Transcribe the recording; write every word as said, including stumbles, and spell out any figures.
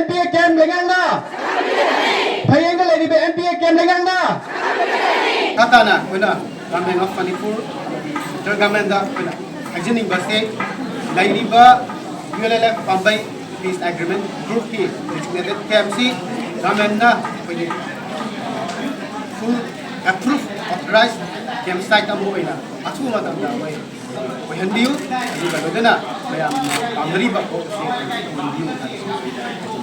M P ꯑꯦ ꯀꯦꯝ ꯂꯩꯉꯥꯛꯅ, ꯐꯌꯦꯡꯗ ꯂꯩꯔꯤꯕ M P ꯑꯦ ꯀꯦꯝ ꯂꯩꯉꯥꯛꯅ꯫ ꯃꯈꯥ ꯇꯥꯅ ꯑꯩꯈꯣꯏꯅ Government of Manipur, Central Governmentꯗ ꯑꯩꯈꯣꯏꯅ ꯍꯥꯏꯖꯅꯤꯡꯕꯁꯦ, ꯂꯩꯔꯤꯕ ꯌꯨ ꯑꯦꯜ ꯑꯦꯜ ꯑꯦꯐ ꯄꯥꯝꯕꯩ peace agreement groupꯀꯤ designated campꯁꯤ governmentꯅ ꯑꯩꯈꯣꯏꯒꯤ full approved authorized camp site ꯑꯃ ꯑꯣꯏꯅ ꯑꯊꯨꯕ ꯃꯇꯝꯗ ꯑꯩꯈꯣꯏ ꯑꯣꯏꯍꯟꯕꯤꯌꯨ꯫ ꯑꯗꯨꯒ ꯂꯣꯏꯅꯅ ꯃꯌꯥꯝꯅ ꯄꯥꯝꯅꯔꯤꯕ ꯄꯣꯠ ꯑꯁꯤ ꯑꯣꯏꯍꯟꯕꯤꯌꯨ ꯍꯥꯏꯕꯁꯤ